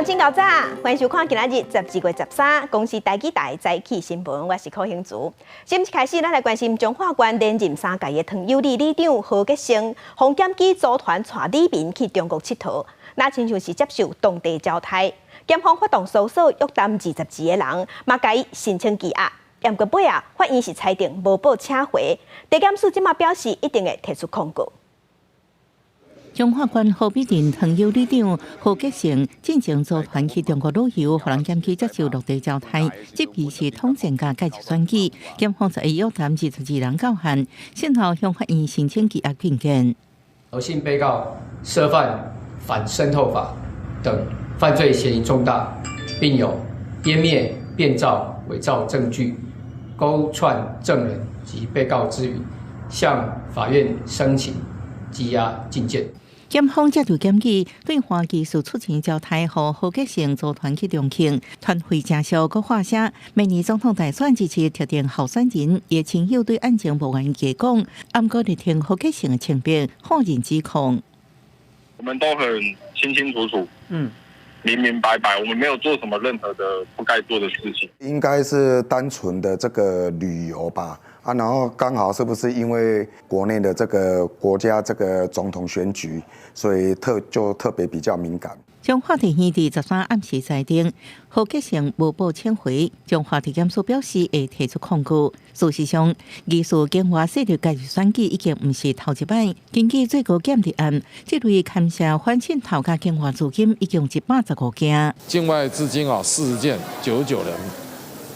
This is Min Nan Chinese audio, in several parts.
眾請較早，歡迎收看今仔日12月13公視台語台早起新聞，我是柯興祖。先一開始，咱來關心彰化縣連任三屆的唐佑里里長何杰成，予檢舉組團帶李明去中國𨑨迌，若親像是接受當地招待。檢方發動搜索約談22個人，嘛共伊申請羈押。毋過尾啊，法院是裁定無報請回。地檢署這馬表示一定會提出抗告。彰化縣河尾鎮唐佑里長何杰成進前組團去中國旅遊，予人檢舉接受落地招待，這其是統戰佮介入選舉，檢方就約談22人到案，先後向法院申請羈押禁見。何姓被告涉犯反滲透法等犯罪嫌疑重大，並有湮滅、變造、偽造證據、勾串證人及被告之虞，向法院申請羈押禁見。檢方這度檢舉對華技術出錢招待，予何杰成組團去重慶，團費誠俗閣化聲。明年總統大選支持特定候選人，伊親友對案情無願意講，毋過力挺何杰成的清白，否認指控。我們都很清清楚楚，明明白白，我們沒有做什麼任何的不該做的事情。應該是單純的這個旅遊吧。啊，然後剛好是不是因為國內的這個國家這個總統選舉，所以就特別比較敏感。彰化地院佇13暗時裁定何杰成無報請回，彰化地檢署表示會提出抗告。事實上，疑似境外勢力介入選舉已經毋是頭一擺。根據最高檢的案，這類牽涉反滲透佮境外資金已經有115件。境外資金啊，40件99人，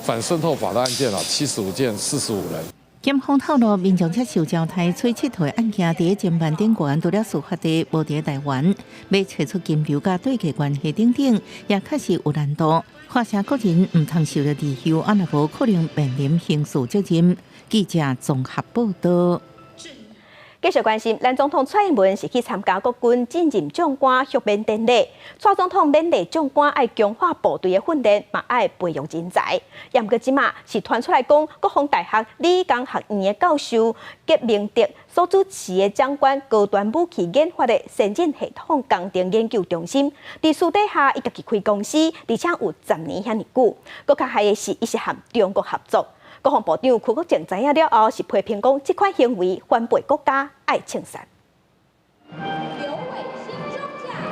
反滲透法的案件啊，75件45人。檢方透露，民眾接受招待揣𨑨迌案件，佇偵辦頂懸，除了事發地無佇台灣，欲揣出金流佮對價關係等等，也確實有難度。華社個人毋通受著利誘，啊若無可能面臨刑事責任。記者綜合報道。繼續關心，咱總統蔡英文是去參加國軍晉任將官赦免典禮。蔡總統勉勵將官愛強化部隊的訓練，嘛愛培育人才。毋過這馬是傳出來講，國防大學理工學院的教授葛明德所主持的掌管高端武器研發的先進系統工程研究中心，佇私底下伊家己開公司，而且有10年遐爾久。閣較害的是，伊是和中國合作。國防部長邱國正知影了後，是批評講這款行為反背國家，愛槍殺。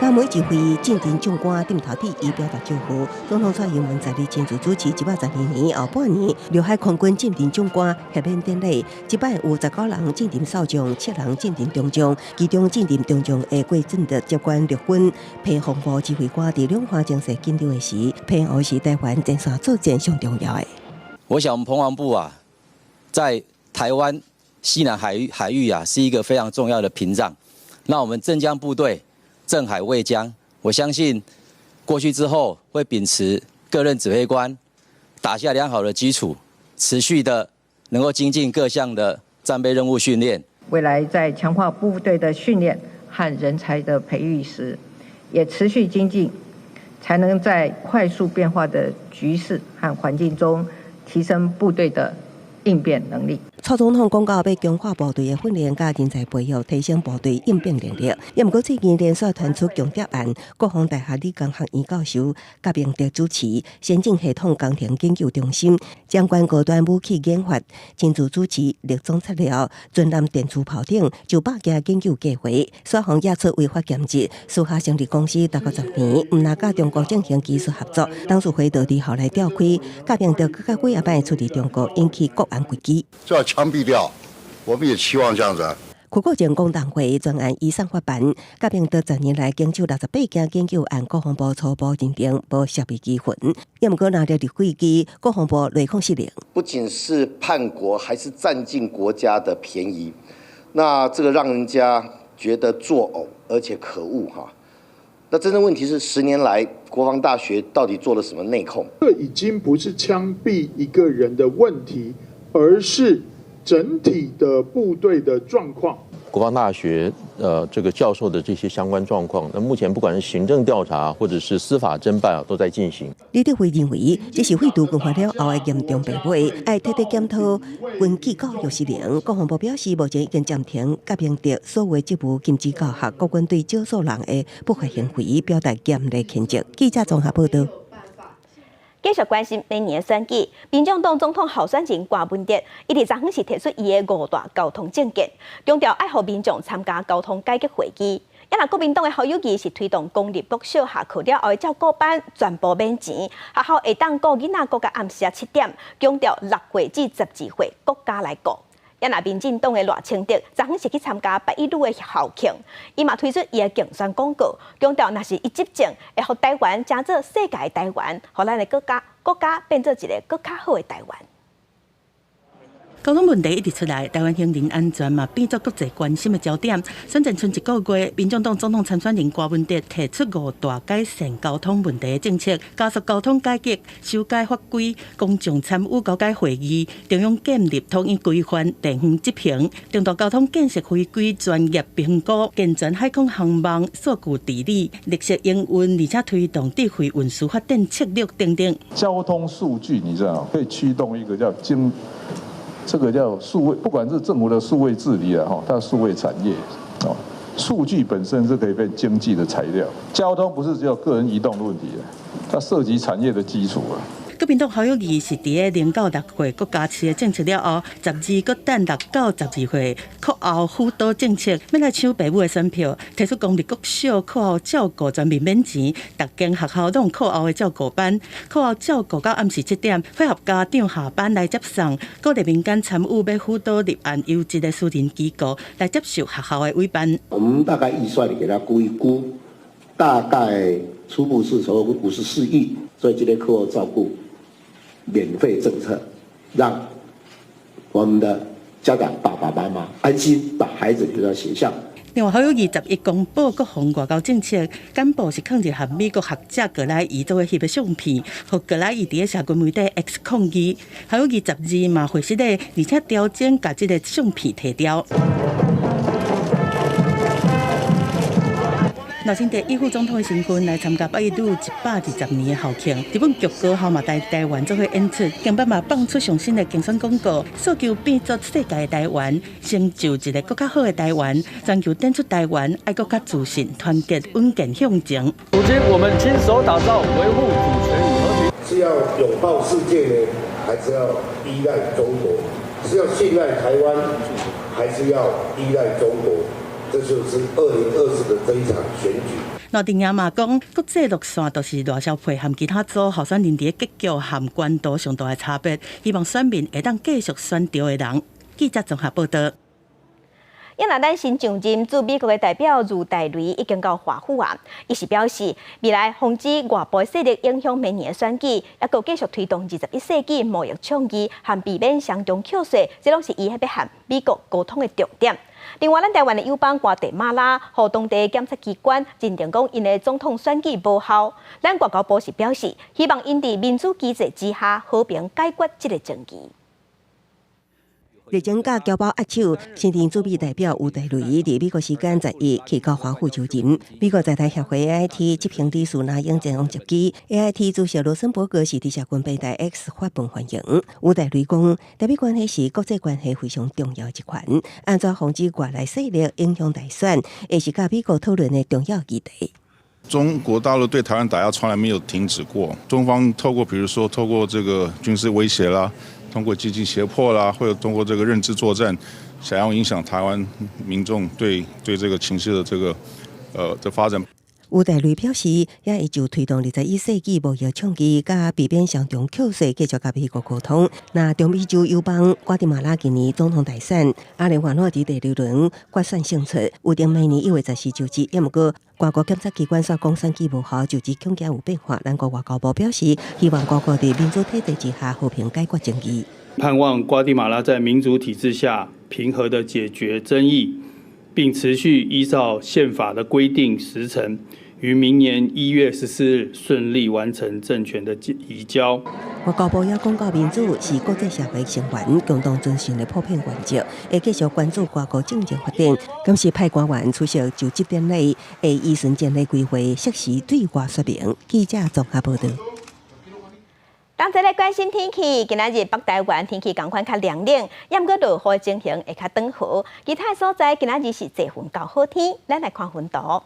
佮每一位晉任將官點頭致意表達祝賀。總統蔡英文十二親自主持112年後半年，陸海空軍晉任將官赦免典禮。這擺有19人晉任少將，7人晉任中將，其中晉任中將的郭進德接管陸軍澎防部指揮官。佇兩岸情勢緊張的時，澎湖是台灣前線作戰上重要的。我想，我們澎防部啊，在台灣西南海域啊，是一個非常重要的屏障。那我們鎮江部隊鎮海衛疆，我相信過去之後會秉持各任指揮官打下良好的基礎，持續的能夠精進各項的戰備任務訓練。未來在強化部隊的訓練和人才的培育時，也持續精進，才能在快速變化的局勢和環境中，提升部隊的應變能力。蔡總統講到，欲強化部隊的訓練佮人才培育，提升部隊應變能力。也毋過最近連續傳出共諜案，國防大學理工學院教授葛明德主持先進系統工程研究中心，掌管高端武器研發，親自主持陸總策略、全艦電磁炮等就百件研究計劃，雙方驗出違法兼職，私下成立公司超過10年，毋但佮中國進行技術合作，董事會到佇後來調開，葛明德閣較幾仔擺出入中國，引起國安危機。槍斃掉，我們也期望這樣子。邱國正講黨會專案移送法辦，葛明德10年來經手68件研究案，國防部初步認定無涉密機份，也毋過拿著入飛機，國防部內控失靈。不僅是叛國，還是佔盡國家的便宜，那這個讓人家覺得作嘔，而且可惡哈。那真正問題是，10年來國防大學到底做了什麼內控？這已經不是槍斃一個人的問題，而是整體的部隊的狀況。國防大學這個教授的這些相關狀況，那目前不管是行政調查或者是司法偵辦啊，都在進行。李登輝認為，這是廢除軍法了後的嚴重敗壞，愛徹底檢討軍紀教育失靈。國防部表示，目前已經暫停甲明德所有職務禁止教學，國軍對少數人的不法行為表達嚴厲譴責。記者綜合報道。繼續關心明年的選舉，民眾黨總統候選人柯文哲，伊佇昨昏是提出伊的五大交通政見，強調愛予民眾參加交通改革會議。啊若國民黨的侯友宜是推動公立國小下課了後的照顧班全部免錢，學校會當顧囡仔顧到暗時7點，強調6歲至12歲國家來顧。啊若民進黨的賴清德，昨昏是去參加八一女的校慶，伊嘛推出伊的競選廣告，強調若是伊執政，會予台灣成做世界的台灣，予咱的國家閣較變做一個閣較好的台灣。交通問題一直出來，台灣行人安全嘛變做國際關心的焦點。選戰賰一個月，民眾黨總統參選人柯文哲提出五大改善交通問題的政策，加速交通改革、修改法規、公眾參與高階會議、中央建立統一規範、地方執行、重大交通建設非規專業評估、健全海空航網數據治理、綠色營運，而且推動智慧運輸發展策略等等。交通數據，你知道可以驅動一個叫經。這個叫數位，不管是政府的數位治理啊，哈，它的數位產業，哦，數據本身是可以變經濟的材料。交通不是只有個人移動的問題，它涉及產業的基礎啊。國民黨侯友宜是佇咧0到6歲閣加持的政策了後，十二閣等6到12歲課後輔導政策，欲來搶爸母的選票，提出公立國小課後照顧全面免錢，逐間學校攏有課後的照顧班，課後照顧到暗時7點，配合家長下班來接送，鼓勵民間參與欲輔導入案優質的私人機構來接受學校的委辦。我們大概預算給他估一估，大概初步是從54億，所以這個課後照顧免費政策，讓我們的家長爸爸媽媽安心把孩子留到學校。另外，侯友宜11公布國防外交政策，簡報是囥佇和美國學者葛來儀做伙翕的相片，予葛來儀佇咧社群媒體 X 抗議。侯友宜12嘛回失禮，而且調整共這个相片提掉。賴清德以副總統的身份來參加八一女120年的校慶，日本劇歌后嘛來台灣做伙演出，近擺嘛放出上新的競選廣告，訴求變做世界的台灣，成就一個閣較好的台灣，全球展出台灣愛閣較自信、團結、穩健向前。如今我們親手打造，維護主權與和平，是要擁抱世界呢，還是要依賴中國？是要信賴台灣，還是要依賴中國？這就是2024的這一場選舉。羅定亞嘛講，國際路線就是賴蕭配和其他組候選人佇咧結局和懸度上大的差別，希望選民會當繼續選對的人。記者綜合報道。啊若咱新上任駐美國的代表茹大雷已經到華府啊，伊是表示未來防止外部勢力影響明年的選舉，猶閣繼續推動21世紀貿易倡議和避免雙重課稅，這攏是伊欲和美國溝通的重點。另外，咱台灣的友邦瓜地馬拉，予當地檢察機關認定講𪜶的總統選舉無效。咱外交部是表示，希望𪜶佇民主機制之下和平解決這个爭議。日前佮僑胞握手，新任駐美代表吳大雷佇美國時間11去到華府就任。美國在台協會 AIT 執行理事那英前往接機，AIT 主席羅森伯格是佇社群平台 X 發文歡迎。吳大雷講，台美關係是國際關係非常重要一環，按怎防止外來勢力影響大選，會是佮美國討論的重要議題。中國大陸對台灣打壓從來沒有停止過，中方透過，比如說透過這個軍事威脅啦，通過經濟脅迫啦，或者通過這個認知作戰，想要影響台灣民眾對這個情勢的這個的發展。吳大雷表示，也會就推動21世紀貿易倡議，佮避免雙重課稅，繼續佮美國溝通。那中美洲友邦瓜地馬拉今年總統大選，阿連瓦洛佇第二輪決選勝出，預定明年1月14就職。也毋過，外國檢察機關煞講選舉無效，就職恐驚有變化。咱國外交部表示，希望各國佇民主體制之下和平解決爭議。盼望瓜地馬拉在民主體制下平和地解決爭議，並持續依照憲法的規定時程，於明年1月14日順利完成政權的移交。外交部也講到，民主是國際社會成員共同遵循的普遍原則，會繼續關注外國政治發展。感謝派官員出席就職典禮，會依循前例規劃，適時對外說明。記者綜合報導。同齊來關心天氣，今仔日北台灣天氣仝款較涼冷，猶毋過落雨情形會較轉好。其他所在今仔日是濟雲到好天，咱來看雲圖。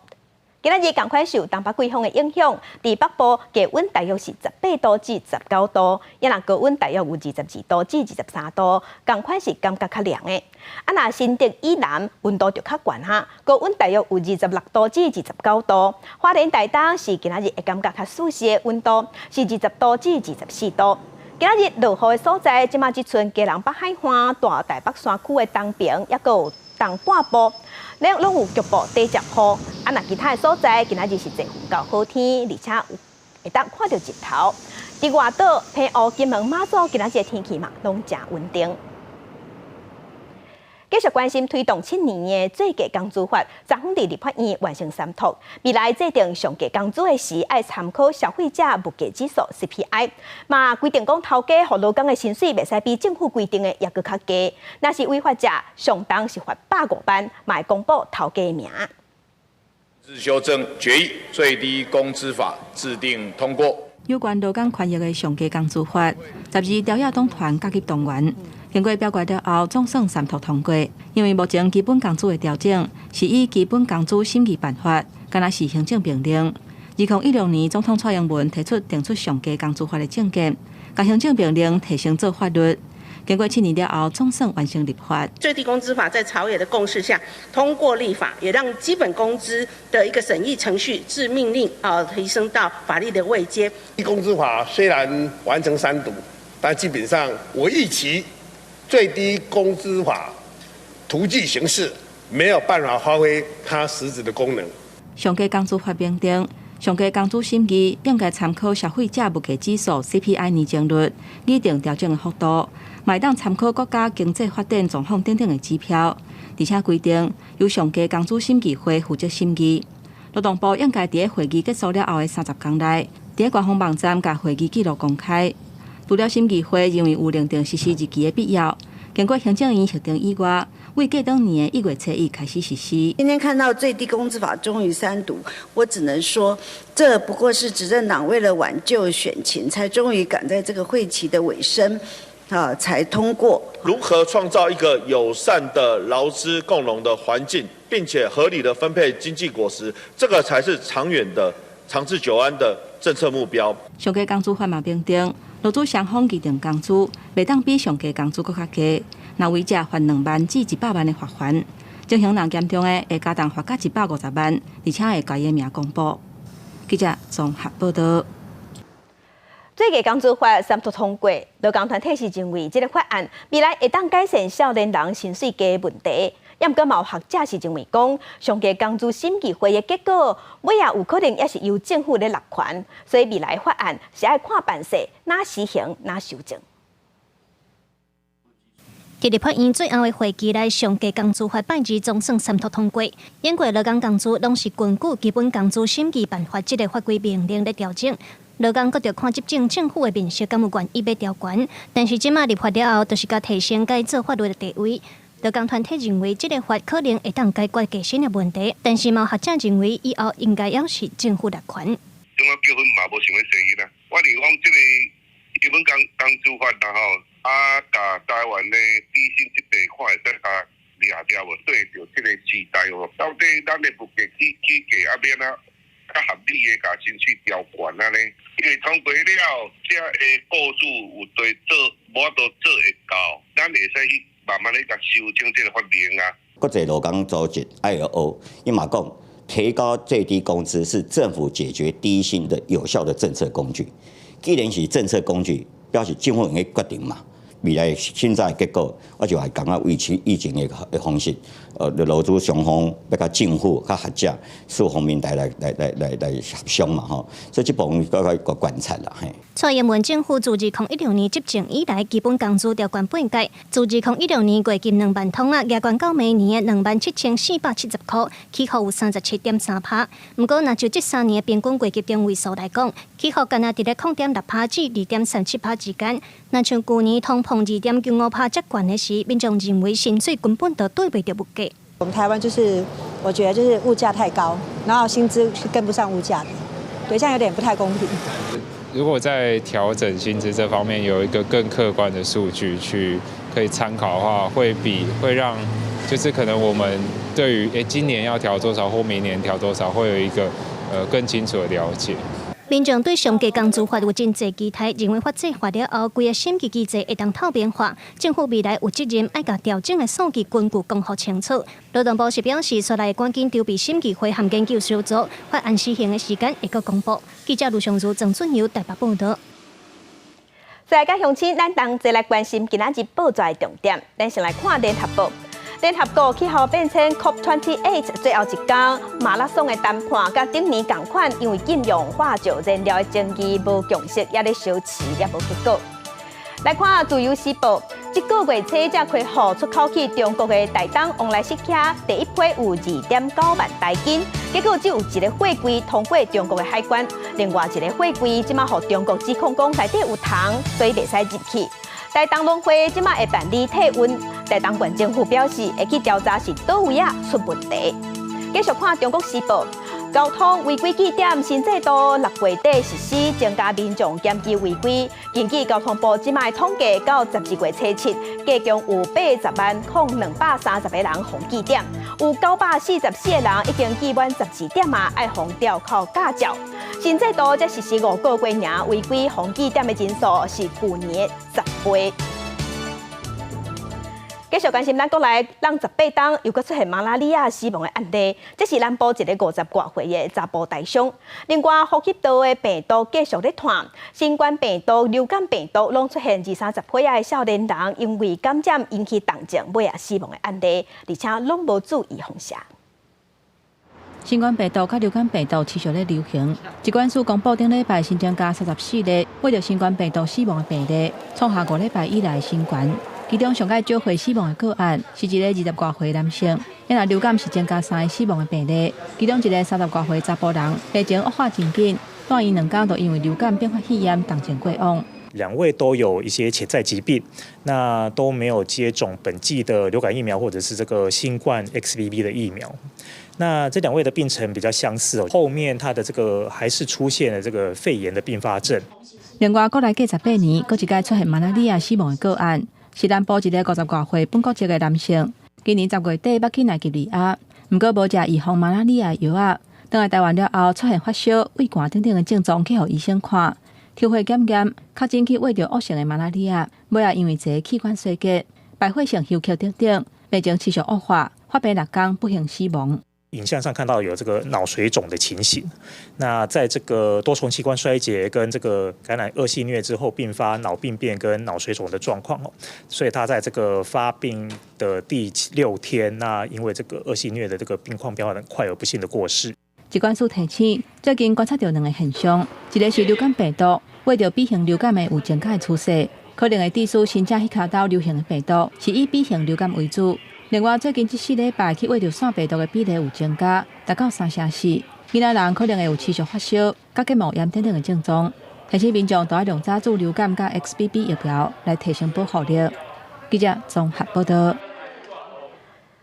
今仔日仝款受東北季風的影響，佇北部低溫大約是18度至19度，抑若高溫大約有22度至23度，仝款是感覺較涼的。啊，若新竹以南溫度就較懸哈，高溫大約有26度至29度。花蓮台東是今仔日會感覺較舒適的溫度，是20度至24度。今仔日落雨的所在，這馬這陣基隆北海岸、大台北山區的東爿，抑閣有東半部，攏有局部短暫雨。啊，若其他的所在，今仔日是濟雲到好天，而且有會當看著日頭。佇外島、澎湖、金門、馬祖，今仔日的天氣嘛，攏誠穩定。繼續關心推動7年的最低工資法，昨昏佇立法院完成三讀。未來制定上低工資的時，愛參考消費者物價指數 CPI，嘛規定講頭家予勞工的薪水袂使比政府規定的猶閣較低。若是違法者，上重是罰150萬，嘛會公布頭家的名。修正決議，最低工資法制定通過。有關勞工權益的上低工資法，12朝野黨團佮級動員。經過表決了後，總算三讀通過。因為目前基本工資的調整是以基本工資審議辦法，敢若是行政命令。2016年，總統蔡英文提出定出上低工資法的政見，共行政命令提升做法律。經過7年了後，總算完成立法。最低工資法在朝野的共識下通過立法，也讓基本工資的一個審議程序自命令啊提升到法律的位階。低工資法雖然完成三讀，但基本上我預期最低工資法突擊形式，沒有辦法發揮它實質的功能。上低工資法明定，上低工資審議應該參考消費者物價指數 CPI 年增率，擬定調整的幅度，嘛會當參考國家經濟發展狀況等等的指標。而且規定由上低工資審議會負責審議。勞動部應該佇會議結束了後的30天內，佇官方網站共會議記錄公開。除了審議會認為有擬定實施日期的必要，經過行政院核定以外，為過當年的1月初1開始實施。今天看到最低工資法終於三讀，我只能說，這不過是執政黨為了挽救選情，才終於趕在這個會期的尾聲，啊，才通過。如何創造一個友善的勞資共榮的環境，並且合理的分配經濟果實，這個才是長遠的、長治久安的政策目標。上低工資法嘛明定，勞資雙方議定工資，袂當比上低工資閣較低。若違者罰2萬至100萬的罰鍰，情形若嚴重的會加重罰到150萬，而且會共伊名公布。記者綜合報導。最低工資法三讀通過，勞工團體是認為這个法案未來會當改善少年人薪水低的問題。猶毋過嘛有學者是認為講，上低工資審議會的結果，尾仔有可能也是由政府咧落權，所以未來法案是愛看辦勢，哪實行哪修正。佇立法院最後的會期內，上低工資法拜二總算三讀通過。因過勞工工資攏是根據基本工資審議辦法這个法規命令咧調整。勞工閣著看執政政府的面色，敢有願意欲調懸。但是這馬立法了後，就是共提升改做法律的地位。勞工團體認為，這个法可能會當解決低薪的問題，但是嘛有學者認為，以後應該猶是政府來權。中央結婚嘛無想欲聲音啊！我認為講這个基本工資法啦吼，啊，共台灣的低薪這塊看會使共掠掉無？對著這个時代無？到底咱的物價起價啊，欲按怎較合理的共薪水調懸按呢？因為通過了，這个雇主有對做無法度做會到，咱會使去慢慢咧共修正這个法令啊。國際勞工組織 ILO 伊嘛講，提高最低工資是政府解決低薪的有效的政策工具。既然是政策工具，表示政府會決定嘛。未來審查結果，我就會感覺維持以前的方式，勞資雙方欲佮政府、佮學者四方面來協商嘛吼，所以這部分閣閣觀察啦嘿。蔡英文政府自2016年執政以來，基本工資調懸半屆。自2016年月入2萬通仔，加懸到明年的27,470箍，起伏有37.3趴。毋過，若就這3年的平均月入中位數來講，起伏干焦佇咧0.6趴至2.37趴之間。若像舊年通膨2.95趴遮懸的時，民眾認為薪水根本就對袂著物價。我們台灣就是，我覺得就是物價太高，然後薪資是跟不上物價的，對，這樣有點不太公平。如果在調整薪資這方面有一個更客觀的數據去可以參考的話，會比會讓就是可能我們對於今年要調多少或明年調多少，會有一個更清楚的了解。民眾對上低工資法有真濟期待，認為法制化了後，規个審計機制會當透明化，政府未來有責任愛共調整的數據根據講予清楚。勞動部是表示，煞來趕緊籌備審議會和研究小組，法案施行的時間會閣公布。記者盧尚如、曾俊友台北報導。再來，鄉親，咱同齊來關心今仔日報紙的重點。咱先來看聯合報。聯合國氣候變遷 COP28 最後一工馬拉松的談判，佮頂年仝款，因為禁用化石燃料的爭議無共識，猶咧相持，猶無結果。來看自由時報，這個月初才開放出口去中國的台東旺來釋茄，第一批有2.9萬台斤，結果只有一個貨櫃通過中國的海關，另外一個貨櫃這馬予中國指控講內底有蟲，所以袂使入去。台東農會這馬會辦理退運，台東縣政府表示會去調查是佗位仔出問題。繼續看中國時報，交通違規記點新制度6月底實施，增加民眾檢舉違規。根據交通部這馬統計，到12月初七，計共有800,230個人予記點，有944個人已經記滿12點啊，愛予吊扣駕照。新制度才實施5個月爾，違規予記點的人數是舊年的10倍。繼續關心咱國內，人18冬又閣出現馬拉利亞死亡的案例，這是南部一个50外歲的查埔台商。另外，呼吸道的病毒繼續咧傳，新冠病毒、流感病毒攏出現20-30歲的少年人因為感染引起重症，尾仔死亡的案例，而且攏無注意放射。新冠病毒佮流感病毒持續咧流行，疾管署公布頂禮拜新增加34例秽著新冠病毒死亡的病例，創下5禮拜以來新懸。其中上蓋少歲死亡的個案是一個20外歲男性，啊若流感是增加三個死亡的病例，其中一個30外歲查埔人，病情惡化真緊，住院2工就因為流感併發肺炎重症過往。兩位都有一些潛在疾病，那都沒有接種本劑的流感疫苗或者是這個新冠 XBB 的疫苗。那這兩位的病程比較相似哦，後面他的這個還是出現了這個肺炎的併發症。另外，國內過18年，閣一擺出現馬拉利亞死亡的個案，是南部一個50外歲本國籍的男性，今年10月底欲去奈及利亞，毋過無食預防馬拉利亞藥仔，轉來台灣了後出現發燒、畏寒等等的症狀，去予醫生看，抽血檢驗，確診去秽著惡性的馬拉利亞，尾仔因為這個器官衰竭、敗血性休克等等，病情持續惡化，發病6工不幸死亡。影像上看到有這個腦水腫的情形，那在這個多重器官衰竭跟這個感染惡性瘧之後，併發腦病變跟腦水腫的狀況哦，所以他在這個發病的第6天，那因為這個惡性瘧的這個病況變化很快而不幸的過世。疾管署提醒，最近觀察到兩個現象，一個是流感病毒，秽著 B 型流感的有增加的趨勢，可能會致使新正彼跤兜流行的病毒是以 B 型流感為主。另外，最近這4禮拜去秽著腺病毒的比例有增加，達到3成4。囡仔人可能會有持續發燒、佮結膜炎等等的症狀。提醒民眾都愛量早注流感佮 XBB 疫苗來提升保護力。記者綜合報導。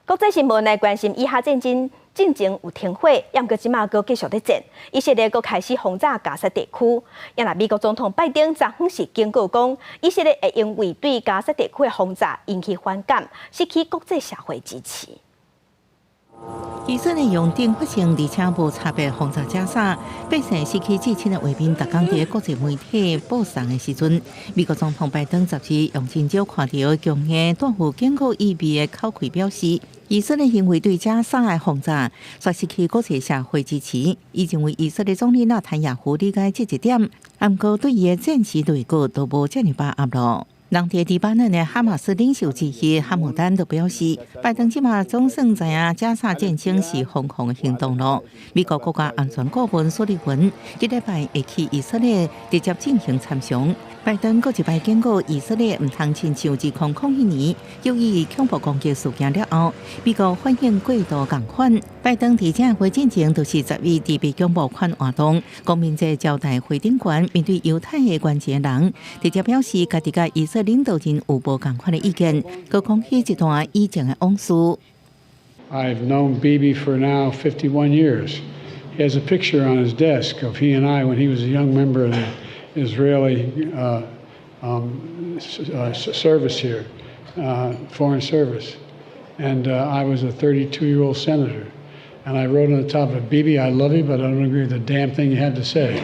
國際新聞來關心以哈戰爭進前有停火，毋過這馬閣繼續咧戰。以色列閣開始轟炸加薩地區。啊若美國總統拜登昨昏是警告講，以色列會因為對加薩地區的轟炸引起反感，失去國際社會支持。以色列用頂發生，而且無差別轟炸加沙，百姓失去至親的畫面，逐工佇國際媒體播送的時陣，美國總統拜登10日用真少看著強硬、帶有警告意味的口氣表示，以色列因為對加沙的轟炸，煞失去國際社會支持。伊認為以色列總理納坦雅胡理解這一點，毋過對伊的戰時內閣都無遮爾把握咯。人佇黎巴嫩的哈馬斯領袖之一哈姆丹就表示，拜登這馬總算知影加沙戰爭是瘋狂的行動囉。美國國家安全顧問蘇利文這禮拜會去以色列直接進行參詳。拜登閣一擺警告以色列毋通親像2001年由於恐怖攻擊事件了後，美國反應過度仝款。拜登佇這會進前就是11佇白宮募款活動，光明節招待會頂懸面對猶太的關鍵人，直接表示家己佮以色列領導人有無仝款的意見，閣講起一段以前的往事。 I've known Bibi for now 51 years. He has a picture on his desk of he and I when he was a young member of the Israeli service here, foreign service. And I was a 32-year-old senator. And I wrote on the top of it, "Bibi, I love you, but I don't agree with the damn thing you have to say."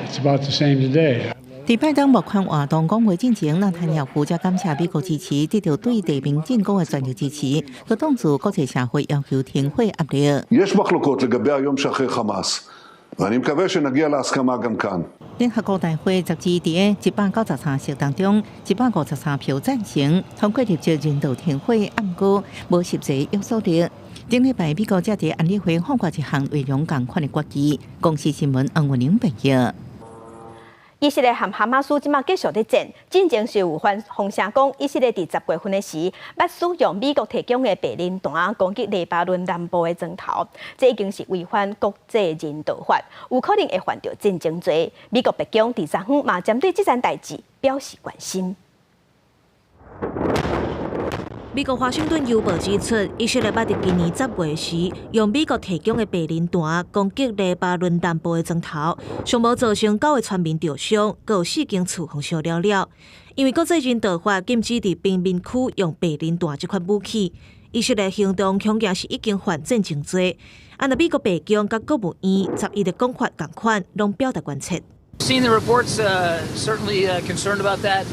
It's about the same today. 佇拜登募款活動講話進前，納坦雅胡則感謝美國支持，得到對地面進攻的全力支持，閣當作國際社會要求停火壓力。 יש מחלוקות לגבי היום שאחרי חמאס, ואני מקווה שנגיע להסכמה גם כאן. 聯合國大會十二佇193席當中，153票贊成通過立即人道停火，毋過無實際約束力。頂禮拜美國才佇安理會通過一項內容仝款的決議。公視新聞黃文玲編譯。以色列和哈馬斯這馬繼續咧戰，進前是有傳風聲講，以色列佇10月份的時，捌使用美國提供的白磷彈攻擊黎巴嫩南部的莊頭，這已經是違反國際人道法，有可能會犯著戰爭罪。美國白宮佇昨昏嘛針對這件代誌表示關心。美國華盛頓郵報指出，以色列捌佇今年10月時，用美國提供的白磷彈攻擊黎巴嫩南部的莊頭，上無造成九個村民著傷，閣有四間厝予燒了了。因為國際人道法禁止佇平民區用白磷彈這款武器，以色列行動恐驚是已經犯戰爭罪。啊，若美國白宮佮國務院11的講法仝款，攏表達關切。 Seen the reports, certainly concerned about that.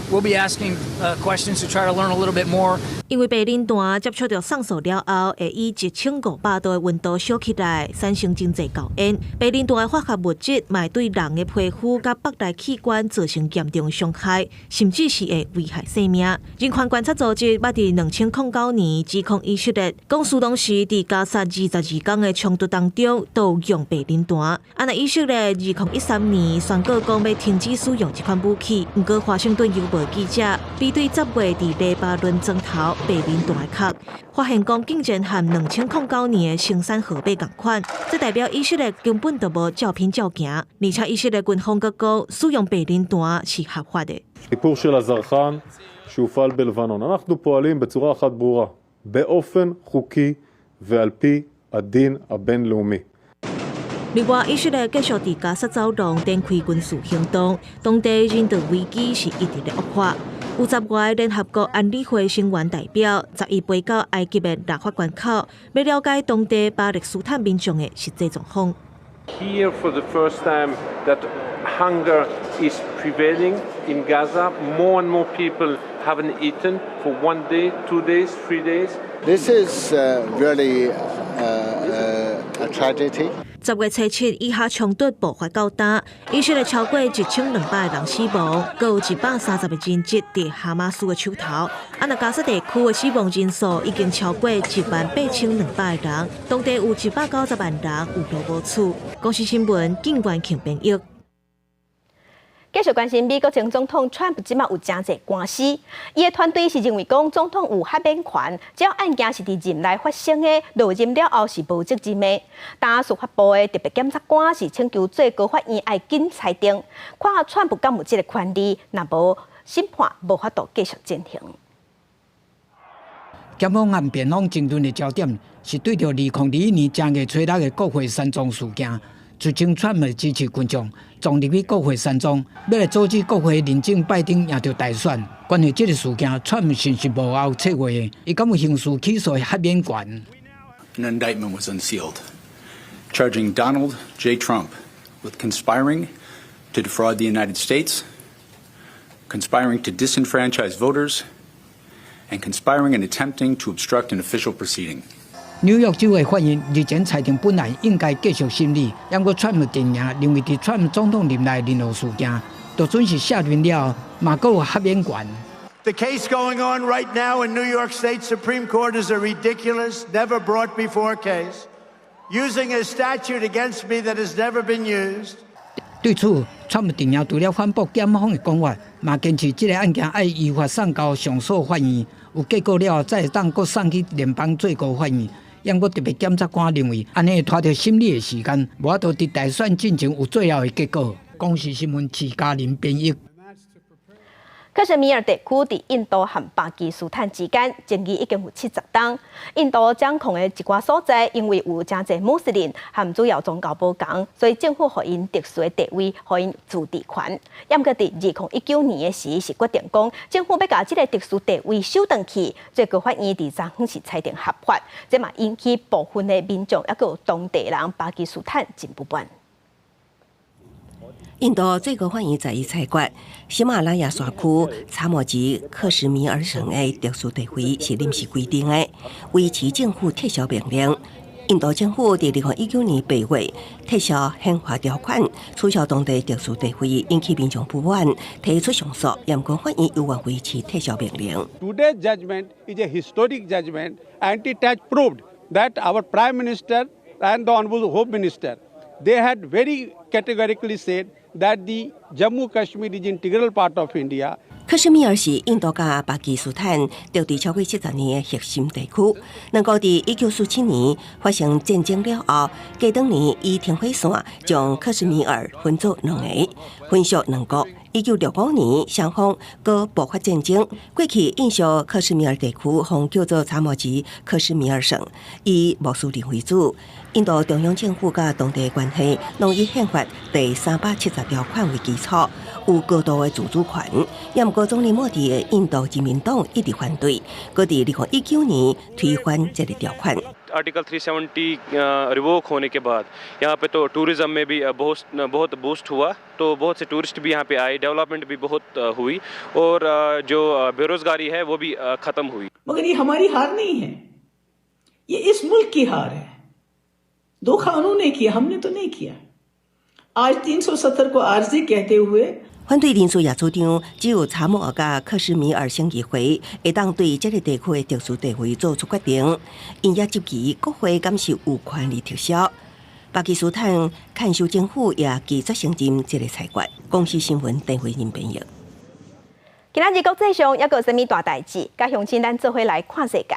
We'll be asking questions to try to learn a little bit more. 因為白磷彈接觸著送素了後，會以1500度的溫度燒起來，產生真濟厚煙。白磷彈的化學物質嘛會對人的皮膚佮腹內器官造成嚴重傷害，甚至是會危害性命。人權觀察組織捌佇2009年指控以色列，講蘇當時佇加薩22天的衝突當中都有用白磷彈。啊，若以色列2013年宣告講欲停止使用這款武器，毋過華盛頓郵報記者比對10月佇黎巴嫩莊頭白磷彈的殼，發現講竟然和2009年的生產號碼仝款，這代表以色列根本就無照片照行，而且以色列軍方閣講使用白磷彈是合法的。 סיפור של הזרחן שהופעל בלבנון. אנחנו פועלים בצורה אחת ברורה, באופן חוקי ועל פי הדין הבינלאומי. 另外，以色列繼續佇加薩走廊展開軍事行動，當地人道危機是一直咧惡化。有10外聯合國安理會成員代表11飛到埃及的拉法關口，欲了解當地巴勒斯坦民眾的實際狀況。 Here for the first time that hunger is prevailing in Gaza. More and more people haven't eaten for one day, 2 days, 3 days. This is really a tragedy. 10月初7，以哈衝突爆發到今，以色列超過1200個人死亡，閣有130個人質佇哈馬斯的手頭。啊，若加薩地區的死亡人數已經超過18200個人，當地有190萬人有路無厝。公視新聞，景元慶編譯。繼續關心美國前總統川普這馬有誠濟官司，伊的團隊是認為講總統有豁免權，只要案件是佇任內發生的，落任了後是無責任的。但司法部的特別檢察官是請求最高法院愛緊裁定，看下川普敢有這個權利，若無審判無法度繼續進行。檢控案辯方爭論的焦點是對著2021年正月初六的國會山莊事件。自稱川普支持群眾撞入去國會山莊，欲來阻止國會認證拜登贏著大選。關於這個事件，川普是毋是幕後策劃的？伊敢有刑事起訴的豁免權？An indictment was unsealed, charging Donald J. Trump with conspiring to defraud the United States, conspiring to disenfranchise voters, and conspiring and attempting to obstruct an official proceeding. 紐約州的法院日前裁定本案應該繼續審理，毋過川普陣營認為佇川普總統任內任何事件，就准是卸任了，嘛閣有豁免權。 The case going on right now in New York State Supreme Court is a ridiculous, never brought before case, using a statute against me that has never been used. 對此，川普陣營除了反駁檢方的講法，嘛堅持這个案件愛依法送交上訴法院，有結果了後，才會當閣送去聯邦最高法院。毋過特別檢察官認為，按呢會拖著審理的時間，無法度佇大選進前有最後的結果。公視新聞徐嘉玲編譯。克什米爾地區佇印度和巴基斯坦之間，爭議已經有70冬。印度掌控的一寡所在，因為有誠濟穆斯林和主要宗教無仝，所以政府予𪜶特殊的地位，予𪜶自治權。毋過佇2019年的時，是決定講政府欲共這个特殊地位收轉去，最高法院佇昨昏是裁定合法，這嘛引起部分的民眾抑閣有當地人巴基斯坦真不滿。印度最高法院十一裁決，喜馬拉雅山區查謨及克什米爾省的特殊地位是臨時規定的，維持政府撤銷命令。印度政府佇2019年8月撤銷憲法條款，取消當地特殊地位，引起民眾不滿，提出上訴，毋過法院猶原維持撤銷命令。 Today's judgment is a historic judgment, and it has proved that our Prime Minister and the Honorable Home Minister, they had very categorically said that the Jammu Kashmir is integral part of India. 克什米爾是印度佮巴基斯坦爭執超過70年的核心地區。兩國佇1947年發生戰爭了後，隔當年以停火線將克什米爾分做兩个，分屬兩國。1965年，雙方閣爆發戰爭。過去印屬克什米爾地區，予叫做查謨及克什米爾省，以穆斯林為主。印度中央政府佮當地關係，攏以憲法第370條款為基礎，有高度的自主權。也毋過總理莫迪的印度人民黨一直反對，閣佇2019年推翻這个條款。 Article 370 revoke होने के बाद यहाँ पे तो tourism में भी बहुत बहुत boost हुआ, तो बहुत से tourist भी यहाँ पे आए, development भी बहुत हुई और जो बेरोजगारी है वो भी ख़त्म हुई। मगर ये हमारी हार नहीं है, ये इस मुल्क की हार है। धोखा उन्होंने किया, हमने तो नहीं किया। आज 370 को आर्जी कहते हुए 反對人士也主張，只有查謨佮克什米爾省議會會當對這个地區的特殊地位做出決定。𪜶也質疑國會敢是有權力撤銷。巴基斯坦看守政府也拒絕承認這个裁決。公視新聞鄧慧玲編譯。今仔日國際上猶閣有啥物大代誌？佮鄉親咱做伙來看世界。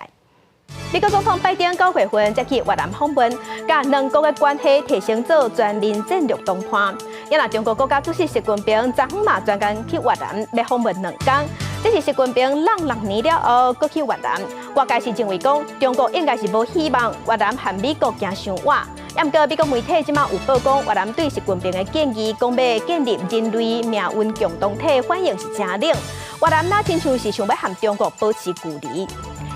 美國總統拜登9月份才去越南訪問，共兩國的關係提升做全面戰略談判。也若中國國家主席習近平昨昏嘛專工去越南，欲訪問2工。這是習近平挵6年了後，閣去越南。外界是認為講，中國應該是無希望越南和美國行傷倚。毋過美國媒體這馬有報講，越南對習近平的建議，講欲建立人類命運共同體，反應是誠冷。越南若親像是想欲和中國保持距離。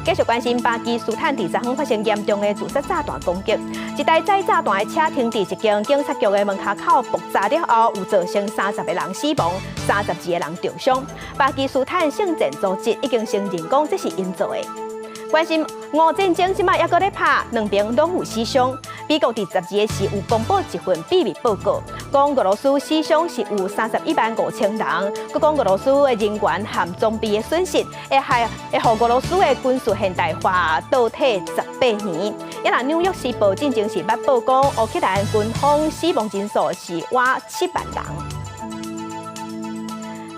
繼續關心巴基斯坦佇昨昏發生嚴重的自殺炸彈攻擊，一台載炸彈的車停佇一間警察局的門跤口爆炸了後，有造成30個人死亡，32個人重傷。巴基斯坦聖戰組織已經承認講這是𪜶做的。關心烏戰爭這馬猶閣咧拍，兩邊攏有死傷。美國佇12个時有公布一份秘密報告，講俄羅斯死傷是有315,000人，閣講俄羅斯的人員和裝備的損失，會害會予俄羅斯的軍事現代化倒退18年。也若紐約時報進前是捌報講，烏克蘭軍方死亡人數是倚7萬人。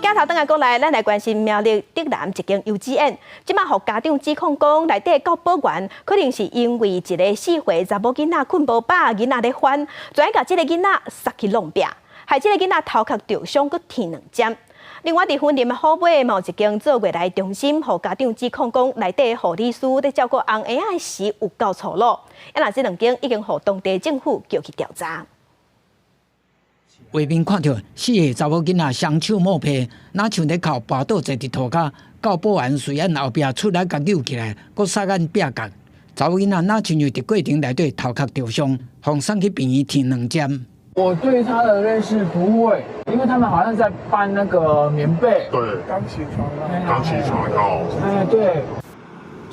鏡頭轉來國內，咱來關心苗栗竹南一間幼稚園，這馬予家長指控講，內底教保員可能是因為一个4歲查某囡仔睏無飽，囡仔咧翻，就愛共這个囡仔捒去弄壁，害這个囡仔頭殼著傷，閣添兩針。另外，佇雲林的虎尾嘛有一間做月老中心，予家長指控講，內底護理師咧照顧翁嬰仔時有夠粗魯，啊若這兩間已經予當地政府叫去調查。畫面看著4歲查某囡仔雙手摸被，若像咧哭跋倒坐佇塗跤，教保員隨按後壁出來共搝起來，閣捒按壁角。查某囡仔若親像佇過程內底頭殼著傷，予送去病院添兩針。我對他的認識不會，因為他們好像在搬那個棉被。對，剛起床。剛起床哦。哎，對。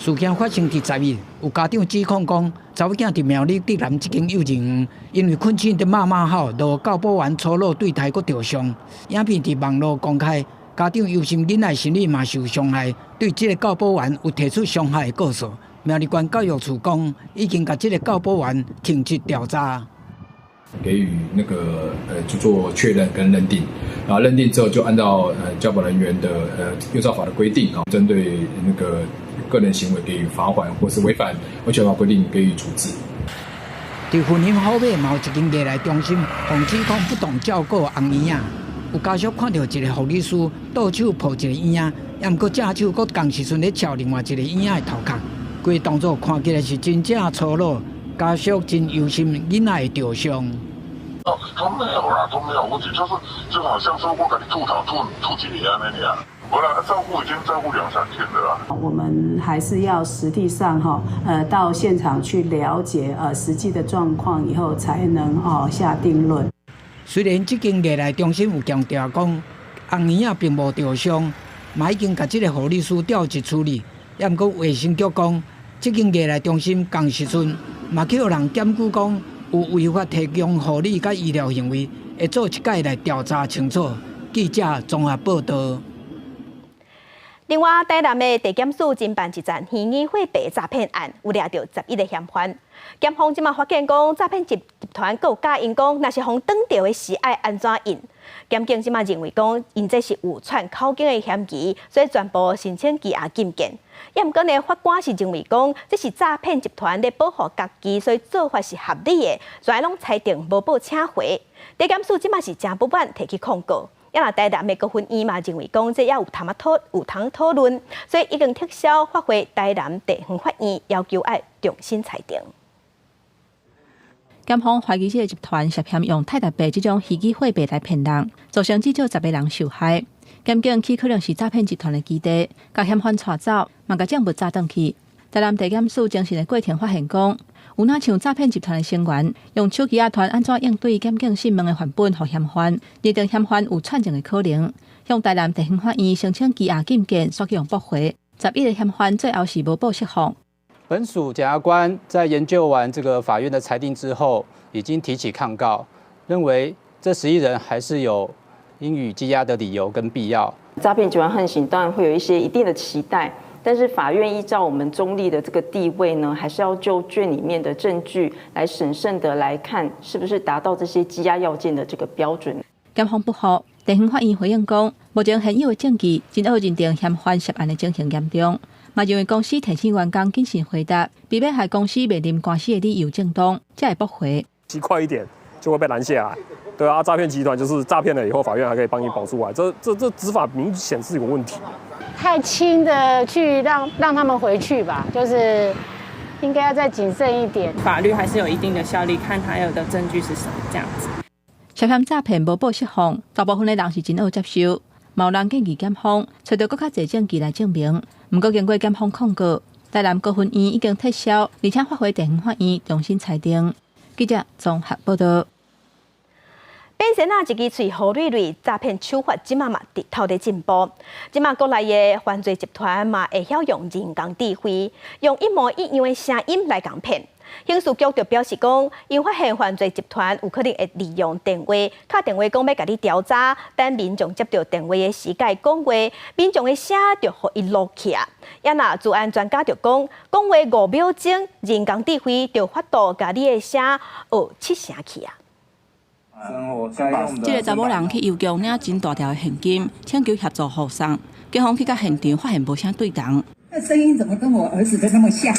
事件發生佇10日，有家長指控講，查某囝佇苗栗竹南這間幼稚園，因為睏醒佇罵罵吼，予教保員粗魯對待，閣著傷。影片佇網路公開，家長憂心囡仔心理嘛受傷害，對這個教保員有提出傷害的告訴。苗栗縣教育處講，已經共這個教保員停職調查，給予那個就做確認跟認定，然後認定之後就按照教保人員的幼照法的規定啊，針對那個個人行為給予罰鍰，或是違反衛權法規定給予處置。佇雲林好馬嘛有一間外來中心，予指控不當照顧紅嬰仔，有家屬看著一个護理師倒手抱一个嬰仔，猶毋過正手閣仝時陣咧撨另外一个嬰仔的頭殼，規動作看起來是真正粗魯，家屬真憂心囡仔會著傷。哦，都沒有啦，都沒有問題，就是就好像說我共你吐痰吐吐幾下按呢爾。無啦，照顧已經照顧兩三天了啦。我們還是要實地上哈，到現場去了解實際的狀況以後，才能哦下定論。雖然這間外來中心有強調講，紅嬰仔並無著傷，嘛已經共這个護理師調職處理，猶毋過衛生局講，這間外來中心仝時陣嘛去予人檢舉講有違法提供護理佮醫療行為，會做一擺來調查清楚。記者綜合報導。另外，台南的地檢署偵辦一件虛擬貨幣詐騙案，有掠著11個嫌犯。檢方這馬發現講，詐騙集團閣有教𪜶講，若是予擋著的時愛按怎印。檢警這馬認為講，𪜶這是有串口供的嫌疑，所以全部申請羈押禁見。猶毋過呢，法官是認為講，這是詐騙集團咧保護家己，所以做法是合理的，全攏裁定無報請回。地檢署這馬是誠不滿，提去控告。啊若台南的高分院嘛認為講，這猶有通仔討有通討論，所以已經撤銷發回台南地方法院，要求愛重新裁定。檢方懷疑這个集團涉嫌用泰達幣這種虛擬貨幣來騙人，造成至少10個人受害。檢警去可能是詐騙集團的基地，共嫌犯帶走，嘛共證物查轉去。台南地檢署偵訊的過程發現講，有若像詐騙集團的成員用手機仔傳按怎應對檢警訊問的範本予嫌犯，認定嫌犯有串證的可能，向台南地方法院申請羈押禁見，煞予駁回。11個嫌犯最後是無保釋放。本署檢察官在研究完這個法院的裁定之後，已經提起抗告，認為這11人還是有應予羈押的理由跟必要。詐騙集團橫行當然會有一些一定的期待。但是法院依照我們中立的這個地位呢，還是要就卷裡面的證據來審慎的來看，是不是達到這些羈押要件的這個標準。檢方不服，地方法院回應講，目前現有的證據真好認定嫌犯涉案的情形嚴重，嘛認為公司提醒員工謹慎回答，避免害公司面臨官司的理由正當，才會駁回。騎快一點就會被攔下來，對啊，詐騙集團就是詐騙了以後，法院還可以幫你保出來，這執法明顯是有問題。太輕的去讓他們回去吧，就是應該要再謹慎一點。法律還是有一定的效力，看他有的證據是什麼這樣子。涉嫌詐騙無保釋放，大部分的人是真好接受，嘛有人建議檢方揣著閣較濟證據來證明。毋過經過檢方控告，台南高分院已經撤銷，而且發回地方法院重新裁定。記者綜合報導。變成啊，一支喙好蕊蕊詐騙手法，這馬嘛直透咧進步。這馬國內的犯罪集團嘛會曉用人工智慧，用一模一樣的聲音來共騙。刑事局就表示講，𪜶發現犯罪集團有可能會利用電話，敲電話講欲共你調查，等民眾接著電話的時共伊講話，民眾的聲就予伊錄起啊。啊若資安專家就講，講話5秒鐘，人工智慧就法度共你的聲學七成去啊。這个查某人去郵局領真大條的現金，請求協助護送，警方去到現場發現無啥對同。那聲音怎麼跟我兒子的那麼像？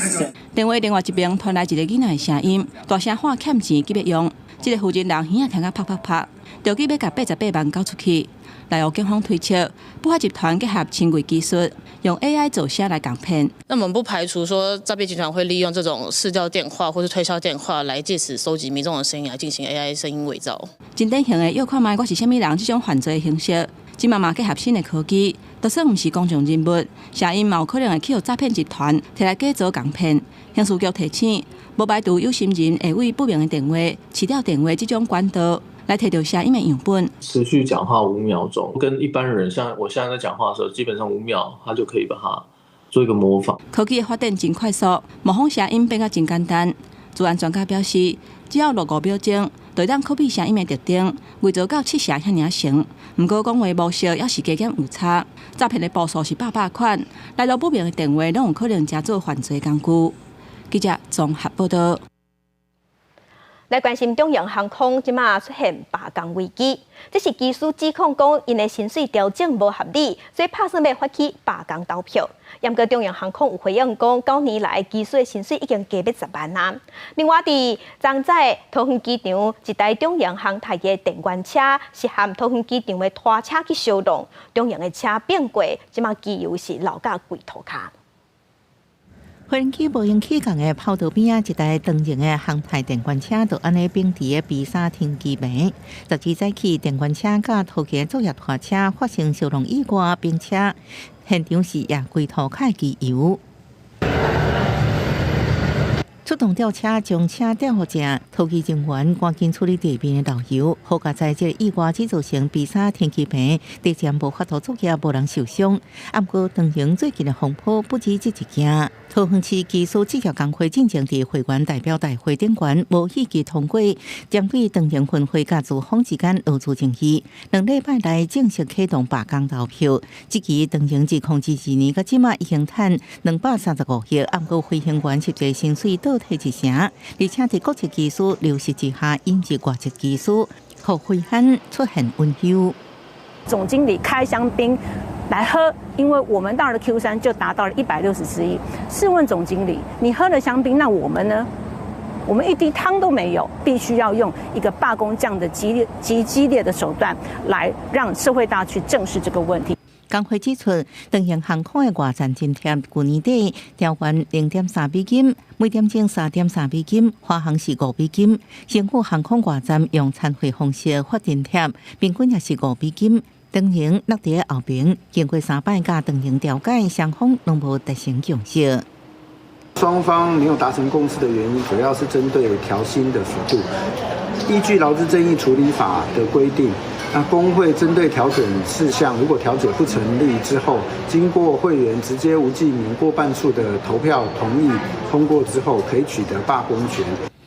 電話另外一邊傳來一个囡仔的聲音，大聲喊欠錢急欲用。這个負責人耳仔聽甲啪啪啪，著急欲共88萬交出去。內湖警方推測，不法集團結合深偽技術，用 AI 造聲來共騙。那我們不排除說詐騙集團會利用這種市調電話或是推銷電話來借此收集民眾的聲音來進行 AI 聲音偽造。真典型的臆看覓我是啥物人這種犯罪形式，這馬嘛結合新的科技，就算毋是公眾人物，聲音嘛有可能會去予詐騙集團提來假造共騙。刑事局提醒，無排除有心人會為不明的電話、市調電話這種管道來提著聲音的樣本。持續講話5秒鐘，跟一般人像我現在在講話的時候，基本上5秒，他就可以把它做一個模仿。科技的發展真快速，模仿聲音變甲真簡單。資安專家表示，只要錄5秒鐘，就會當 copy 聲音的特徵，偽造到七成遐爾像。毋過講話模式猶是加減有差，詐騙的步數是百百款，來路不明的電話攏有可能成做犯罪工具。記者綜合報道。來關心長榮航空這馬出現罷工危機，這是機師指控講𪜶的薪水調整無合理，所以拍算欲發起罷工投票。毋過長榮航空有回應講，9年來機師的薪水已經加欲10萬啊。另外，佇昨早桃園機場一台長榮航太的電源車是和桃園機場的拖車去相撞，長榮的車變過，這馬機油是流甲規塗跤。飛機無閒起降的跑道邊仔，一台長榮的航太電罐車就按呢反佇咧 B 三停機坪。10日早起，電罐車佮桃機作業拖車發生相撞意外，並車現場是也規塗跤機油。出動吊車將車吊予正，拖機人員趕緊處理地面的漏油。好佳哉，這個意外只造成 B 三停機坪短暫無法度作業，無人受傷。毋過，長榮最近的風波不止這一件。桃園市機師職業工會進前佇會員代表大會頂懸無意決通過，針對長榮分會佮資方之間勞資爭議，2禮拜內正式啟動罷工投票。這期長榮自2022年到這馬已經賺235億，毋過飛行員實際薪水倒退一成，而且佇國籍機師流失之下，引入外籍機師，予飛安出現隱憂。總經理開香檳來喝，因為我們到了 Q3就達到了164億。試問總經理，你喝了香檳，那我們呢？我們一滴湯都沒有，必須要用一個罷工這樣的激烈、極激烈的手段，來讓社會大眾去正視這個問題。工會指出，長榮航空的外站津貼，舊年底調懸0.3美金，每點鐘3.3美金，華航是5美金。星宇航空外站用餐費方式發津貼，平均也是5美金。長榮落佇後邊，經過三擺佮長榮調解，雙方攏無達成共識。雙方沒有達成共識的原因，主要是針對調薪的幅度。依據勞資爭議處理法的規定，那工會針對調整事項，如果調解不成立之後，經過會員直接無記名過半數的投票同意通過之後，可以取得罷工權。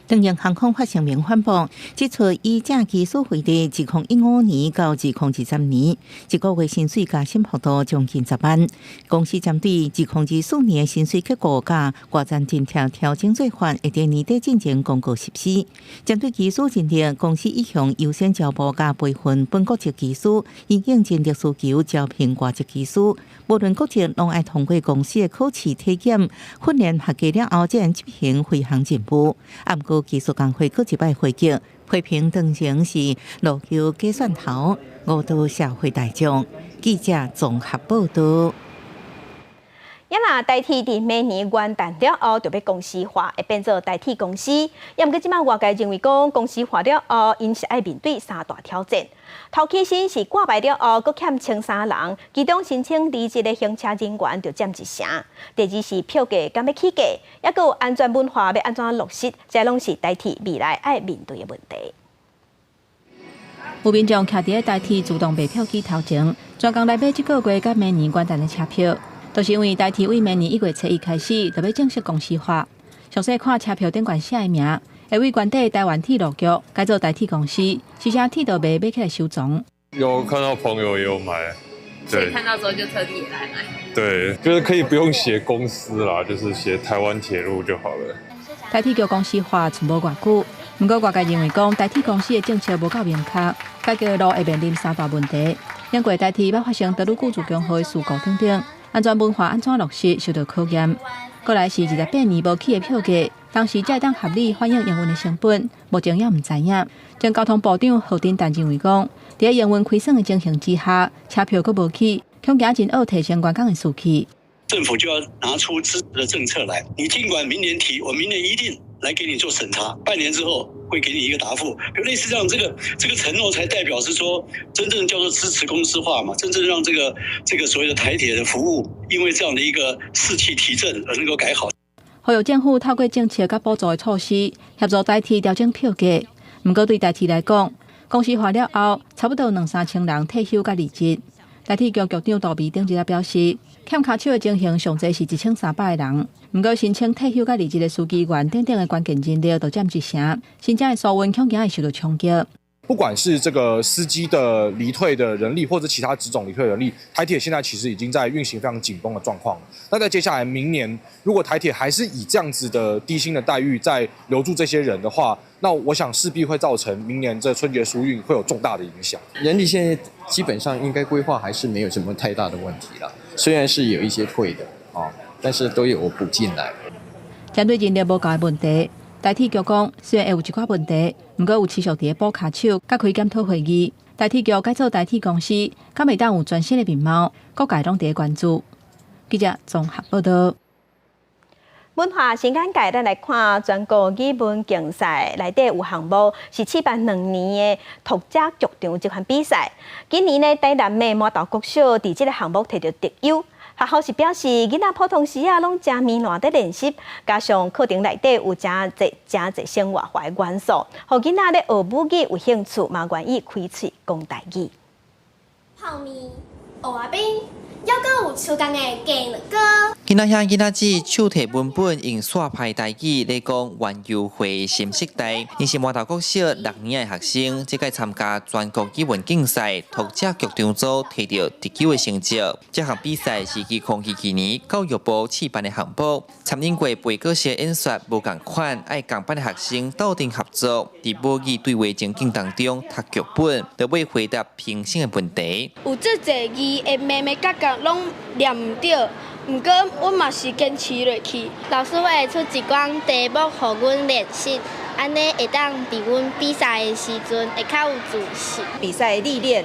長榮航空發聲明反駁，指出以正機師為例，2015年到2023年，一個月薪水加薪幅度將近10萬。公司針對2024年的薪水結構佮外站津貼調整做法，會佇年底進前公告實施。針對機師認定，公司一向優先招募佮培訓本國籍機師，因應人力需求招聘外籍機師，無論國籍，攏愛通過公司的考試體檢、訓練合格了後，才能執行飛航任務。毋過，機師工會閣一擺回擊，批評長榮是落油假蒜頭，誤導社會大眾。記者綜合報道。也若台鐵佇明年元旦了後就欲公司化，會變做台鐵公司。毋過這馬外界認為講公司化了後，𪜶是愛面對三大挑戰。頭起薪是掛牌了後，閣欠1300人，其中申請離職的行車人員就佔一成。第二是票價敢欲起價，抑閣有安全文化欲按怎落實，這攏是台鐵未來愛面對的問題。有民眾徛佇咧台鐵自動賣票機頭前，專工來買這個月佮明年元旦的車票，都是因為台鐵對明年1月初1開始就欲正式公司化。詳細看車票頂懸寫的名，會對原底台灣鐵路局改做台鐵公司，是啥鐵道迷買起來收藏。有看到朋友也有買，對，看到之後就特地也來買。對，就是可以不用寫公司啦，就是寫台灣鐵路就好了。台鐵局公司化賰無偌久，毋過外界認為講台鐵公司的政策無夠明確，改革路會面臨三大問題。因過台鐵捌發生德魯固自強號的事故等等，安全文化按怎落實受到考驗。過來是28年無起的票價，當時才會當合理反映營運的成本，目前猶毋知影。前交通部長何鎮淡認為講，佇營運虧損的情形之下，車票閣無起，恐驚真惡提升員工的士氣。政府就要拿出支持的政策來。你儘管明年提，我明年一定來給你做審查，半年之後會給你一個答覆。就類似這樣，這個承諾才代表是說，真正叫做支持公司化嘛，真正讓這個所謂的台鐵的服務，因為這樣的一個士氣提振而能夠改好。呼籲政府透過政策佮補助的措施，協助台鐵調整票價。毋過對台鐵來講，公司化了後，差不多兩三千人退休佮離職。台鐵局局長杜美頂日表示，欠跤手的情形上濟是1300個人，毋過申請退休佮離職的司機員等等的關鍵人力都佔一成，新增的疏運恐驚會受到衝擊。不管是這個司機的離退的人力，或者其他職種離退人力，台鐵現在其實已經在運行非常緊繃的狀況。那在接下來明年，如果台鐵還是以這樣子的低薪的待遇在留住這些人的話，那我想勢必會造成明年這春節疏運會有重大的影響。人力現在基本上應該規劃還是沒有什麼太大的問題啦，雖然是有一些退的啊，但是都有補進來。針對人力無夠的問題，台鐵局講，雖然會有一寡問題，毋過有持續佇咧補跤手，佮開檢討會議。台鐵局改組台鐵公司，敢會當有全新的面貌，各界攏佇咧關注。記者綜合報道。文化新眼界，咱來看全國語文競賽內底有項目是試辦2年的讀者劇場這款比賽。今年呢，台南的麻豆國小佇這个項目摕著特優。學校是表示，囡仔普通時啊，攏誠糜爛佇練習，加上課程內底有誠濟誠濟生活化的元素，予囡仔咧學母語有興趣，嘛願意開喙講台語。泡麵、芋仔冰，猶閣有手工的雞卵糕。囡仔兄囡仔姊手提文本，用煞派台語咧講園遊會新世代。𪜶是麻豆國小六年的學生，這屆參加全國語文競賽，讀者劇場組提著特優的成績。這項比賽是2022年教育部試辦的項目，參與過背故事演說無仝款，愛仝班的學生鬥陣合作，佇母語對話情境當中讀劇本，就欲回答評審的問題。有足濟字的眉眉角角攏念毋著。毋過，阮嘛是堅持落去。老師會出一寡題目予阮練習，按呢會當佇阮比賽的時陣會較有自信。比賽歷練，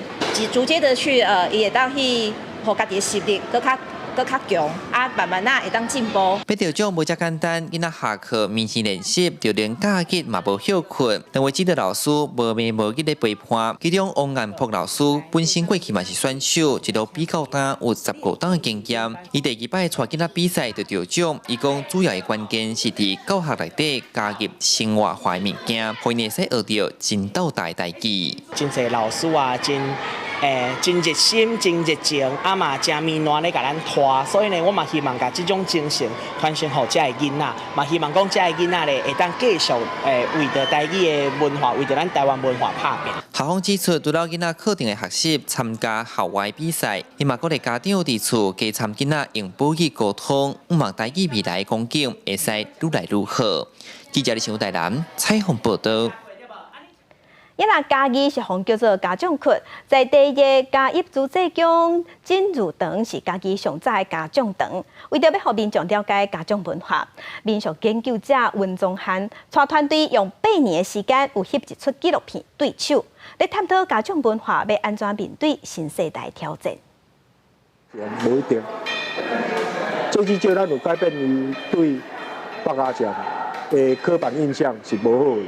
逐漸的去伊會當去予家己的實力閣較閣較強，啊，慢慢仔會當進步。欲得獎無遮簡單，囡仔下課眠時練習，就連假日嘛無歇睏。兩位指導老師無暝無日咧陪伴，其中王顏璞老師本身過去嘛是選手，一路比到今有15檔的經驗。伊第二擺帶囡仔比賽就得獎，伊講主要的關鍵是佇教學內底加入生活化的物件，予𪜶會使學著真鬥大代誌。真濟老師啊，真真熱心、真熱情，啊嘛誠糜爛咧共咱帶，所以呢，我嘛希望共這種精神傳承予遮的囡仔，嘛希望講遮的囡仔咧會當繼續為著台語的文化，為著咱台灣文化拍拚。校方指出，除了囡仔課程的學習，參加校外比賽，伊嘛鼓勵家長佇厝加參囡仔用母語溝通，向望台語未來光景會使愈來愈好。記者李新台南採訪報道。伊若嘉義是予人叫做家長窟，在地的嘉義自在宮真如堂是嘉義上早的家長堂。為著欲予民眾了解家長文化，民俗研究者溫宗漢帶團隊用8年的時間，有翕一齣紀錄片《對手》，咧探討家長文化欲按怎面對新世代挑戰。無一定，最至少咱有改變伊對客家將的刻板印象是無好的。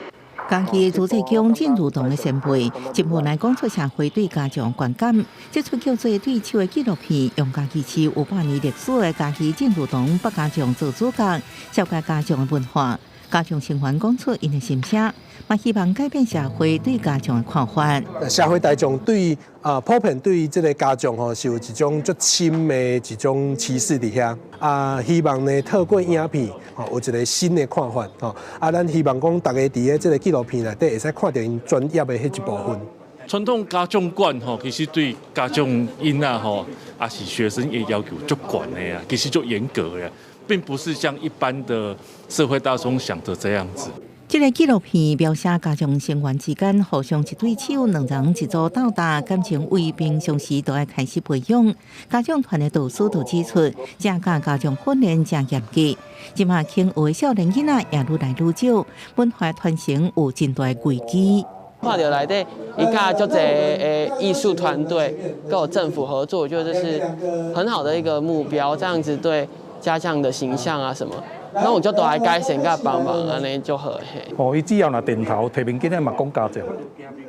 嘉義自在宮真如堂的前輩，真無來講出社會對家長觀感。這齣叫做《對手》的紀錄片，用嘉義市有百年歷史的嘉義真如堂客家將做主角，紹介家將的文化。家將成員講出𪜶的心聲，嘛希望改變社會對家將的看法。社會大眾對啊，普遍對這个家將吼是有一種足深的一種歧視佇遐啊，希望呢透過影片吼有一个新的看法吼啊，咱希望講逐家佇咧這个紀錄片內底會使看著𪜶專業的彼一部分。傳統家長觀吼，其實對家長囡仔吼，抑是學生的要求足懸的啊，其實足嚴格的，並不是像一般的社會大眾想的這樣子。這个紀錄片描寫家將成員之間互相一對手，兩人一組鬥打，感情為平常時就愛開始培養。家將團的導師就指出，這教家將訓練誠嚴格，這馬肯學的少年囡仔也愈來愈少，文化傳承有真大的危機。看著內底伊佮足濟的藝術團隊佮政府合作，我覺得這是很好的一個目標，這樣子對家將的形象啊什麼。那我就都來改善佮幫忙，按呢就好嘿。哦，伊只要若電頭提面鏡仔嘛講家將，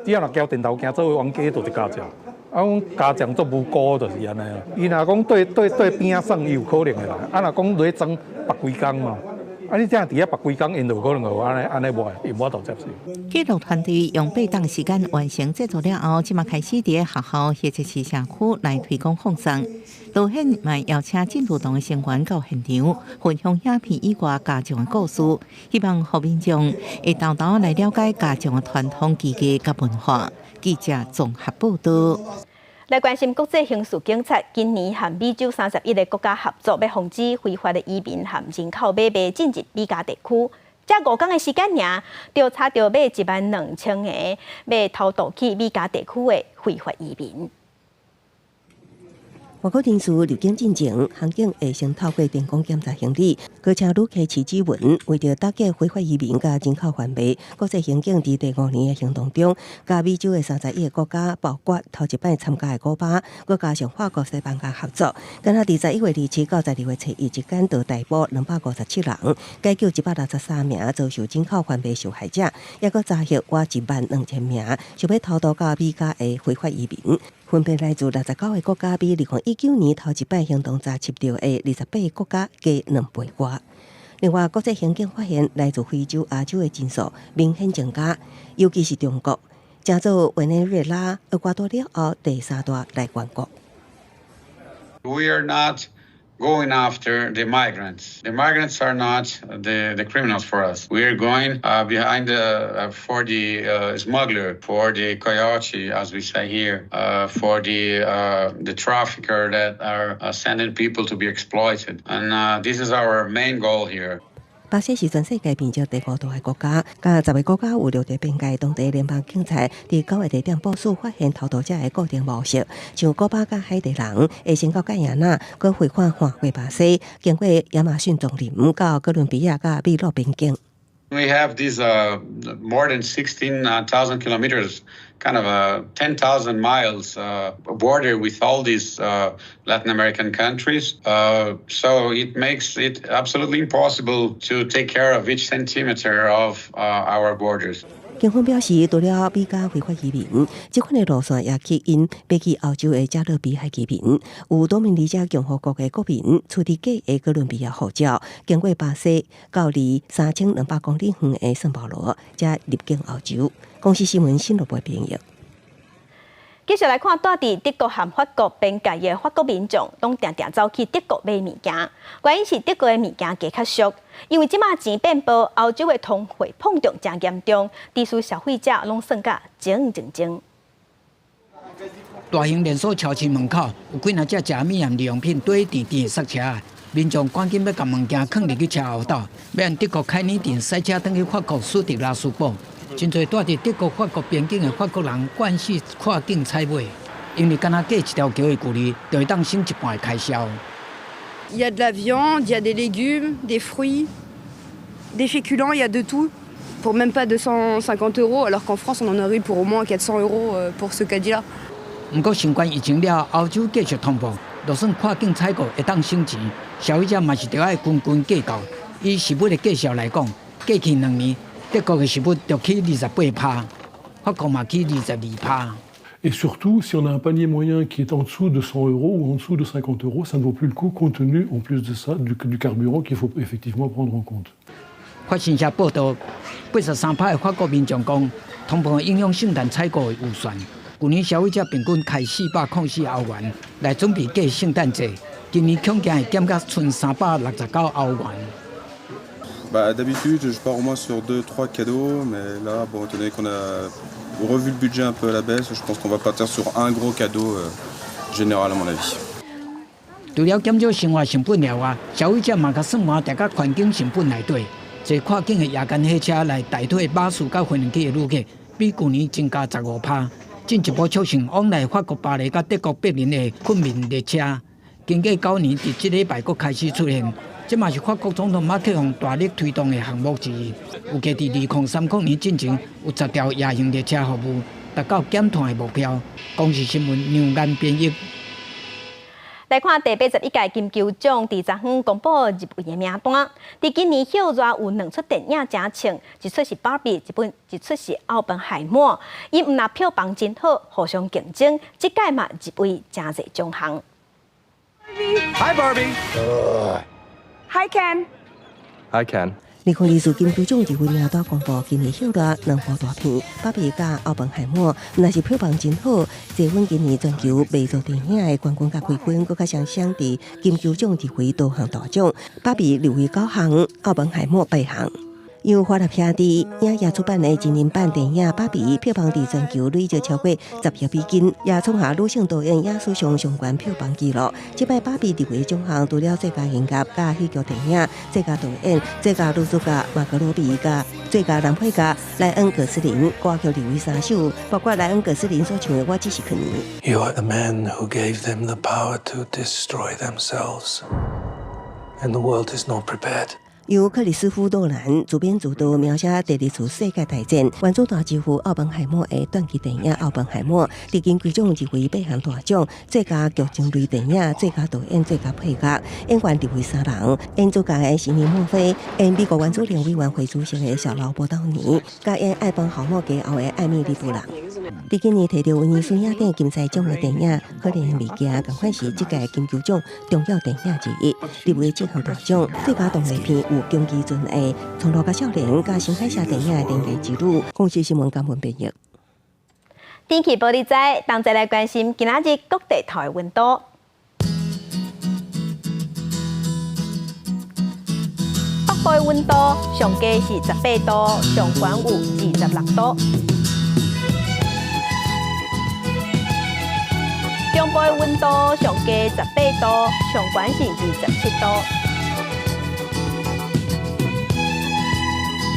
只要若交電頭行做伙冤家就是家將。啊，阮家將足無辜就是按呢。伊若講對對對邊仔耍，伊有可能會來。啊，若講落去裝縛規工嘛，啊，你這樣佇遐縛規工，𪜶就有可能會按呢按呢無，伊無法度接受。紀錄團隊用8冬時間完成製作了後，這馬開始佇學校或者是社區來推廣放送。導演嘛邀請進步黨的成員到現場分享影片以外家將的故事，希望予民眾會沓沓來了解家將的傳統技藝佮文化。記者綜合報道。來關心國際刑事警察今年和美洲31個國家合作，欲防止非法的移民和人口買賣進入美加地區。才5工的時間爾，就查著欲1萬2千個欲偷渡去美加地區的非法移民。外國人士入境進前，航警會先透過電光檢查行李，閣請旅客持指紋，為著打擊非法移民佮人口販賣，國際刑警佇第五年的行動中，佮美洲的31個國家，包括頭一擺參加的古巴，閣加上法國、西班牙合作，敢若佇11月27到12月初一之間，就逮捕257人，解救163名遭受人口販賣受害者，抑閣查獲倚1萬2千名想欲偷渡到美加的非法移民。分別來自69個國家，比2019年頭一擺行動查緝著的28個國家加2倍外。另外，國際刑警發現來自非洲、亞洲的人數明顯增加，尤其是中國，成做委內瑞拉、厄瓜多了後第三大來源國。 We are not going after the migrants. The migrants are not the criminals for us. We are going behind for the smuggler, for the coyote, as we say here, for the trafficker that are sending people to be exploited. And this is our main goal here. 巴西是全世界面積第五大的國家，佮10個國家有陸地邊界。當地聯邦警察佇9個地點部署發現偷渡者的固定模式，像古巴佮海地人會先到蓋亞那，閣匯款橫過巴西，經過亞馬遜叢林到哥倫比亞佮秘魯邊境。 We have these more than 16,000 kilometers, kind of a 10,000 miles border with all these Latin American countries. So it makes it absolutely impossible to take care of each centimeter of our borders. 警方表示，除了美加非法移民，這款的路線也吸引欲去歐洲的加勒比海移民。有多明尼加共和國的國民出具假的哥倫比亞護照，經過巴西到離3200公里遠的聖保羅，才入境歐洲。公視新聞新羅播編譯。繼續來看，蹛佇德國和法國邊界的法國民眾，攏定定走去德國買物件。原因是德國的物件價較俗，因為這馬錢變薄，歐洲的通貨膨脹誠嚴重，致使消費者攏算甲精精精。大型連鎖超市門口有幾若隻食物和日用品堆甜甜的塞車，民眾趕緊欲共物件囥入去車後斗，欲按德國凱爾鎮駛車轉去法國斯特拉斯堡。真濟蹛佇德國、法國邊境的法國人慣勢跨境採買，因為敢若隔一條橋的距離，就會當省一半的開銷。 Il y a de la viande, il y a des légumes, des fruits, des féculents, il y a de tout pour même pas 250 euros, alors qu'en France on en aurait pour au moins 400 euros pour ce caddie-là. 毋過新冠疫情了後，歐洲繼續通膨，就算跨境採購會當省錢，消費者嘛是著愛斤斤計較。以食物的價數來講，過去2年，德國的食物就起28趴，法國嘛起22趴。 Et surtout, si on a un panier moyen qui est en dessous de 100 euros ou en dessous de 50 euros, ça ne vaut plus le coup compte tenu, en plus de ça, du carburant qu'il faut effectivement prendre en compte. 法新社報道，83趴的法國民眾講，通膨影響聖誕採購的預算。舊年消費者平均開404歐元來準備過聖誕節，今年恐驚會減到賰369歐元。 Bah, d'habitude, je pars au moins sur deux, trois cadeaux, mais là, bon, étant donné qu'on a revu le budget un peu à la baisse, je pense qu'on va partir sur un gros cadeau général à mon avis. 除了減少生活成本了外，消費者嘛共算盤疊佮環境成本內底，坐跨境的夜間火車來代替巴士佮飛機的旅客，比舊年增加15趴。進一步促成往來法國巴黎佮德國柏林的困眠列車，經過9年，佇這禮拜閣開始出現。這嘛是法國總統馬克宏大力推動的項目之一。預計佇2030年進前有10條夜行列車服務，達到減碳的目標。公視新聞梁岩編譯。來看第81屆金球獎，佇昨昏公布入圍的名單。佇今年戲熱有兩齣電影誠衝，一齣是《芭比》，一齣是《奧本海默》。𪜶毋但票房真好，互相競爭，這屆嘛入圍誠濟獎項。 Hi Barbie. Hi Ken. Hi Ken. 2024金球獎入圍名單公布，今年睺熱兩部大片《芭比》佮《奧本海默》，若是票房真好，坐穩今年全球賣座電影的冠軍佮季軍，閣較雙雙佇金球獎入圍多項大獎。《芭比》入圍九項，《奧本海默》八項。由華納兄弟影業出版的真人版電影《芭比》票房佇全球累積超過10億美金，也創下女性導演影史上上懸票房紀錄。這擺芭比入圍獎項，除了最佳音樂、佮喜劇電影、最佳導演、最佳女主角瑪格羅比佮最佳男配角萊恩·葛斯林，歌曲入圍三首，包括萊恩·葛斯林所唱的《我只是肯尼》。 You are the man who gave them the power to destroy themselves, and the world is not prepared. 由克里斯夫·諾蘭主編主導，描寫第二次世界大戰原子彈之父奧本海默的傳記電影《奧本海默》，佇金球獎入圍八項大獎，最佳劇情類電影、最佳導演、最佳配樂，演員入圍三人，演主角的席尼墨菲，演美國原子能委員會主席的小勞勃道尼，佮演奧本海默家後的艾米麗布朗。佇今年提著威尼斯影展金獅獎的電影《可憐的物件》，仝款是這屆金球獎重要電影之一，入圍這項大獎。最佳動畫片有宮崎駿的《蒼鷺佮少年》佮新海誠電影的《電鋸之旅》。公視新聞江文編譯。天氣報你知，同齊來關心今仔日各地頭的溫度。北部的溫度上低是18度，上懸有26度。中部的溫度上低18度，上懸是27度。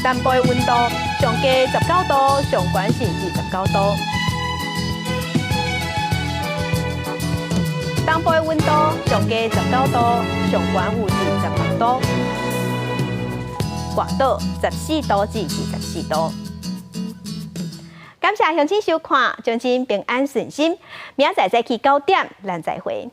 南部的溫度上低19度，上懸是29度。東部的溫度上低19度，上懸有26度。外島14度至24度。感謝鄉親收看，祝恁平安順心。明仔載早起9點，咱再會。